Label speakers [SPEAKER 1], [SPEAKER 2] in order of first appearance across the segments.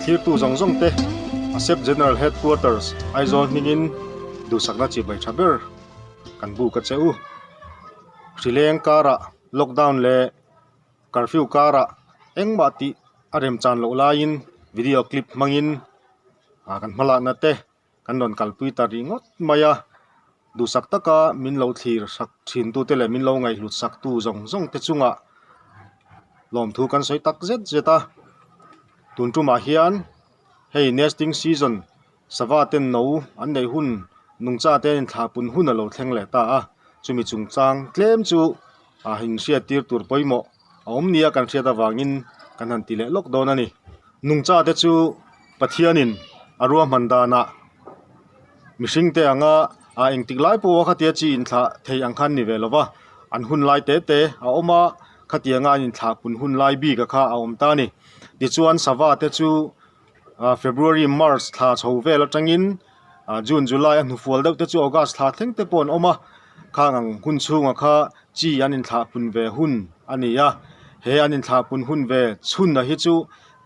[SPEAKER 1] Thirtu zawng zawng te ASEP General Headquarters Aizawl hmingin duhsakna chibai tha ber kan buk a che u. Hrileng karah lockdown leh curfew karah engmah tih a remchan loh laiin video clip hmangin kan hmalakna te kan rawn kalpui ta ringawt mai a, duhsak taka min lo thlir sak thin tute leh min lo ngaihhlut sak tu zawng zawng te chungah lawmthu kan sawi tak zet zet a, tun tumah hian hei nesting season sava ten no an neih hun nungcha te an inthlah pun hun a lo thleng leh ta a, chumi chungchang tlem chu a inhriat tir tur pawimawh a awm nia kan hriat avangin kan han ti leh lawk dawn a ni. Nungcha te chu Pathianin a ruahman danah mihring te anga ah engtik lai pawha khatia chi inthlah thei ang khan ni ve lo va, an hun lai te te a awm a, khatianga an inthlah pun hun lai bik a kha a awm ta a ni. Tichuan sava te chu ah February, March thla chho vel atangin ah June, July a hnufual deuh te chu August thla thleng te pawh an awm a, khang ang hun chhungah kha chi an inthlah pun ve hun a ni a, he an inthlah pun hun ve chhun a hi chu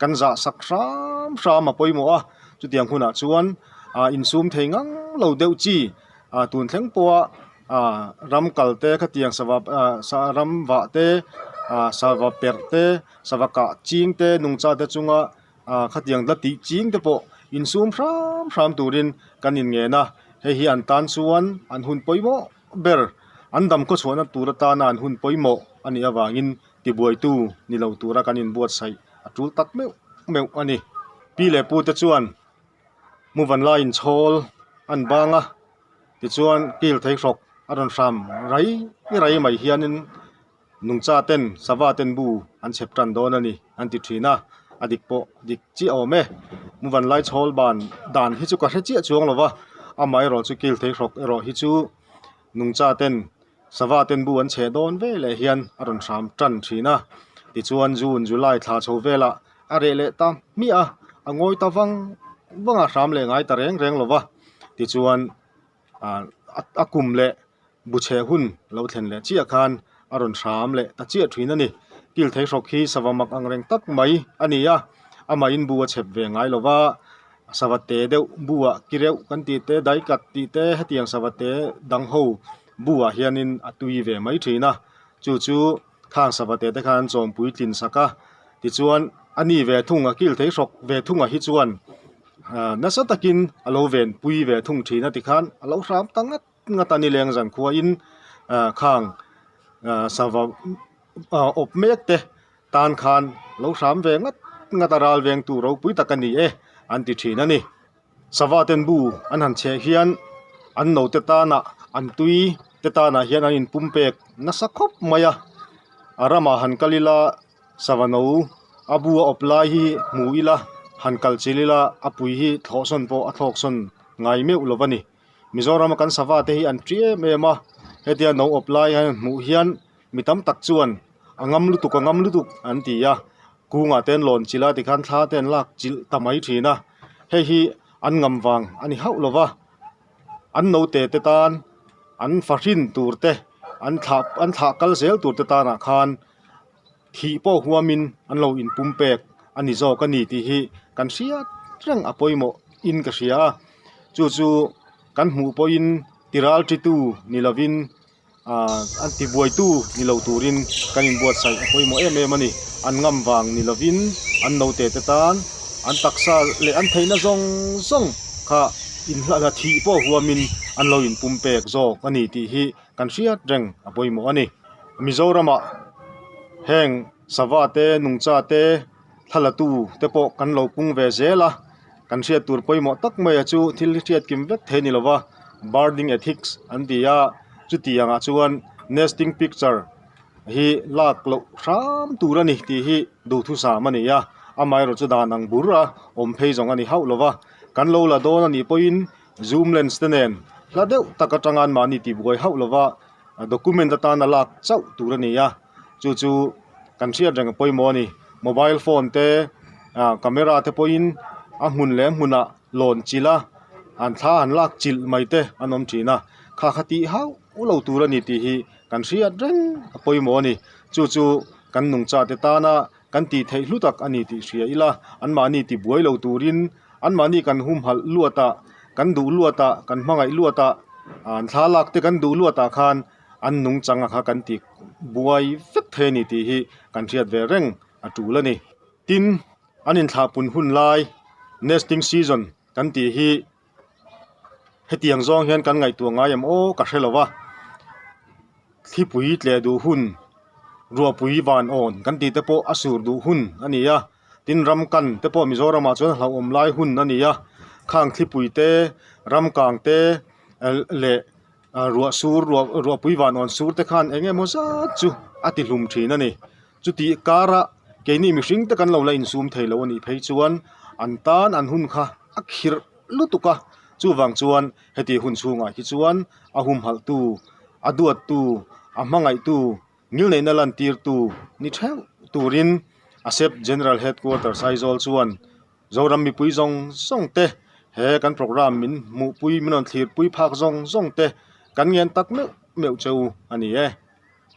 [SPEAKER 1] kan zah sak hram hram a pawimawh a, chutiang hunah chuan ah insum thei ngang lo deuh chi ah tun thleng pawha ah ram kal te khatiang sava ah sa ram vah te ah sava perh te sava kah ching te nungcha te chunga ah khatiang la tih ching te pawh insum hram hram turin kan inngen a, hei hi an tan chuan an hun pawimawh ber an dam khawchhuahna tur atana an hun pawimawh a nih avangin tibuaitu ni lo tura kan inbuatsaih a tul tak meuh meuh a ni. Pi leh pu te chuan muvan laiin chhawl an bang a, tichuan kil thei hrawk a rawn hram rai rai mai hianin nungcha ten sava ten bu an chhep tan dawn a ni an ti thin a, a dik pawh dik chiah awm e. Muvan lai chhawl ban dan hi chu ka hre chiah chuang lo va, amaherawh chu kil thei hrawk erawh hi chu nungcha ten Sava ten bu an chheh dawn ve leh hian a rawn hram tan thin a, tichuan June, July thla chho velah a reh leh ta hmiah a, a ngawi ta vang vang a, hram leh ngai ta reng reng lo va, tichuan ah a kum leh bu chheh hun lo thlen leh chiah khan a rawn hram leh ta chiah thin a ni. Kil thei hrawk hi sava mak ang reng tak mai a ni a, amahin bu a chhep ve ngai lo va. Sava te deuh buah ki reuh kan tih te daikat tih te hetiang sava te dang ho buah hianin a tui ve mai thin a, chu chu khang sava te te khan an chawm puitlin sak a, tichuan a ni ve thung a kil thei hrawk ve thungah hi chuan ah nasa takin a lo ven pui ve thung thin a tikhan a lo hram ta ngat ngat a ni leng zan khuain ah khang ah sava ah awp mek te Tan khan lo hram ve ngat ngat a ral veng tu ropui tak a ni e an ti thin a ni. Sava ten bu an han chheh hian an note tanah an tui te tanah hian an inpum pek nasa khawp mai a. A ramah han kal ila sava no a bu a awp lai hi hmu ila han kal chilh ila a pui hi thlawhsawn pawh a thlawksawn ngai meuh lo a ni. Mizoram a kan sava te hi an ṭi em em a, hetia no awp lai an hmuh hian mi tam tak chuan a ngam lutuk a ngam lutuk an ti a, kungah te an lawn chilh a tikhan thla te an lak chilh ta mai thin a, hei hi an ngam vang a ni hauh lo va, an naute te tan an fahrin tur te an thlah an thlah kal zel tur te tanah khan thih pawh huamin an lo inpum pek a ni zawk a ni tih hi kan hriat reng a pawimawh in ka hria a, chu chu kan hmuh pawhin tiral titu ni lovin Ahh an tibuaitu ni lo turin kan inbuatsaih a pawimawh em em a ni. An ngam vang ni lovin an naute te tan an taksa leh an theihna zawng zawng kha inhla thih pawh huamin an lo inpum pek zawk a ni tih hi kan hriat reng a pawimawh a ni. Mizoramah heng sava te nungcha te thlalatu te pawh kan lo pung ve zel a, kan hriat tur pawimawh tak mai a chu thil hi hriat kim vek thei a ni lo va, birding ethics an ti a, chuti angah chuan nesting picture hi lak loh hram tur a ni tih hi duhthusam a ni a, amaherawh chu dan ang bur a awm phei zawng a ni hauh lo va, kan lo la dawn a nih pawhin zoom lens te nen hla deuh tak atanga anmahni tihbuai hauh lo va, document atana lak chauh tur a ni a. Chu chu kan hriat reng a pawimawh a ni. Mobile phone te ah camera te pawhin a hmun leh a hmunah lawn chilh a an thla han lak chilh mai te an awm thin a. Kha kha tih hauh lo tur a ni tih hi kan hriat reng a pawimawh a ni. Chu chu kan nungcha te tana. kan tih theih hlu tak a ni tih hria ila, anmahni ti buai lo turin anmahni kan humhalh luat ah, kan duh luat ah, kan hmangaih luat ah, an thla lak te kan duh luat ah khan an nungchang a kha kan ti buai vek thei a ni tih hi kan hriat ve reng a tul a ni. Tin, an inthlahpun hun lai, nesting season, kan tih hi hetiang zawng hian kan ngaihtuah ngai em aw ka hre lo va, thlipui tleh duh hun, ruahpui van awn kan tih te pawh a sur duh hun a ni a, tin ram kan te pawh Mizoramah chuan hlauhawm lai hun a ni a, khang thlipui te, ram kang te leh ruah sur ruah ruahpui van awn sur te khan eng emaw zat chu a ti hlum thin a ni. Chutih karah keini mihring te kan lo la insum thei lo a nih phei chuan an tan an hun kha a khirh lutuk a, chuvang chuan heti hun chhungah hi chuan a humhalhtu, a duattu, a hmangaihtu, ngilneihna lantirtu ni theuh turin ASEP General Headquarters Aizawl chuan Zoram mipui zawng zawng te he kan programme min hmuhpui min rawn thlirpui phak zawng zawng te kan ngen tak meuh meuh che u a ni e.